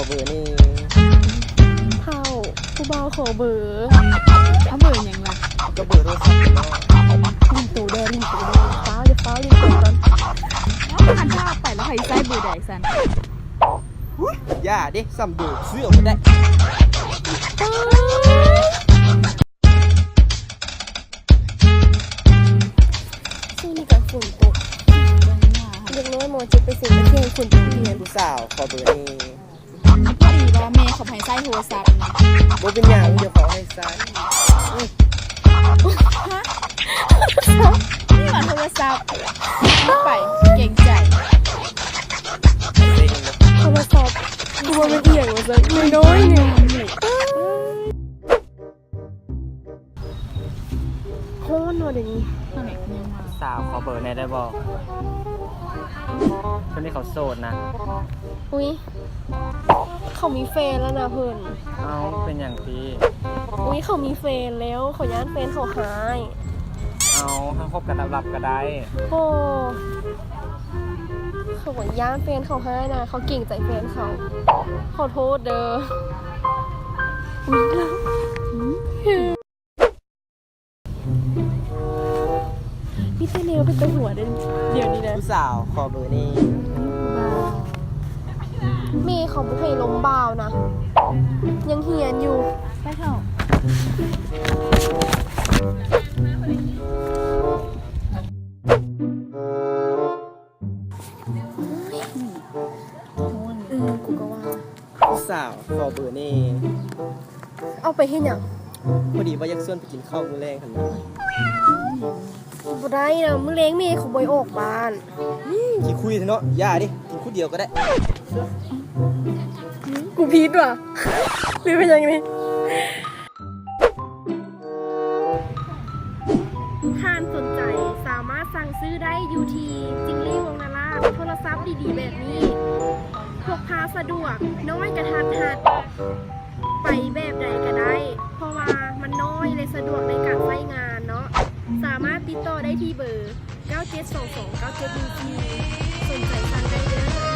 ເບີນີ້ ທ້າວ ຜູ້ບ່າວຂໍເບີ. ເອົາເບີຫຍັງລະ? ກໍເບີໂທລະສັບເນາະ. ຫຼິ້ນໂຕແດ່ ຫຼິ້ນໂຕແດ່. ຟ້າວ ຢ່າຟ້າວ ຫຼິ້ນໂຕກ່ອນ. ເອົ້າ ຄັນຖ້າເອົາໄປແລ້ວໃຜໃຊ້ເບີໃດຊັ້ນ? ອຸ້ຍ ຢ່າເດ້ ຊ້ຳເບີຊື້ເອົາບໍ່ໄດ້. ຊ່ວງນີ້ກໍຝົນຕົກ ເດັກນ້ອຍ ມ.ເຈັດ ໄປເສັງກະແຂ່ງຝົນຕົກຮຽນ. ຜູ້ສາວ ຂໍເບີແດ່. ພໍດີວ່າແມ່ເຂົາໃຫ້ໃຊ້ໂທລະສັບນະ. ບໍ່ເປັນຫຍັງ ດຽວເຂົາໃຫ້ໃຊ້. ຮະ? ນີ້ວ່າໂທລະສັບ ໄປ ເກງໃຈ. ໂທລະສັບ ຄືວ່າແມ່ນອີ່ຫຍັງວ່າຊັ້ນ ນ້ອຍໆ ນີ້. ຮ້ອນເນາະດຽວນີ້. ສາວ ຂໍເບີແດ່ໄດ້ບໍ່? ຊ່ວງນີ້ເຂົາໂສດນະ. ອຸ້ຍ ເຂົາມີແຟນແລ້ວນະເພິ່ນ. ເອົ້າ ເປັນຫຍັງຕິ? ອຸ້ຍ ເຂົາມີແຟນແລ້ວ ເຂົາຢ້ານແຟນເຂົາຮ້າຍ. ເອົ້າ ເຮົາຄົບກັນລັບໆກໍໄດ້. ໂອ້ ເຂົາກໍຢ້ານແຟນເຂົາຮ້າຍນະ ເຂົາເກງໃຈແຟນເຂົາ. ຂໍໂທດເດີ. ມີແຕ່ແນວເປັນຕາຫົວເດ້ ດຽວນີ້ນະ. ຜູ້ສາວ ຂໍເບີແດ່. ແມ່ເຂົາບໍ່ໃຫ້ລົມບ່າວນະ ຍັງຮຽນຢູ່. ໄປເຖາະ. ເອີ ກູກໍວ່າ. ຜູ້ສາວ ຂໍເບີແດ່. ເອົາໄປເຮັດຫຍັງ? ພໍດີວ່າຢາກຊວນໄປກິນເຂົ້າມື້ແລງຫັ້ນນະ. ບໍ່ໄດ້ນະ ມື້ແລງແມ່ເຂົາບໍ່ໃຫ້ອອກບ້ານ. ອືມ ຂີ້ຄຸຍແທ້ເນາະ. ຢ່າເດ້ ກິນຄົນດຽວກໍໄດ້. ກູຜິດຫວາ ຫຼືເປັນຫຍັງນີ້? ທ່ານສົນໃຈສາມາດສັ່ງຊື້ໄດ້ຢູ່ທີ່ຈິງລີ້ ວົງນາລາດ. ໂທລະສັບດີໆແບບນີ້ ພກພາສະດວກ, ນ້ອຍກະທັດຮັດ, ໄປແບບໃດກະໄດ້ ເພາະວ່າມັນນ້ອຍ ແລະ ສະດວກໃນການໃຊ້ງານເນາະ. ສາມາດຕິດຕໍ່ໄດ້ທີ່ເບີ ເກົ້າເຈັດສອງສອງ ເກົ້າເຈັດໜຶ່ງສີ່ ສົນໃຈສັ່ງໄດ້ເດີ້.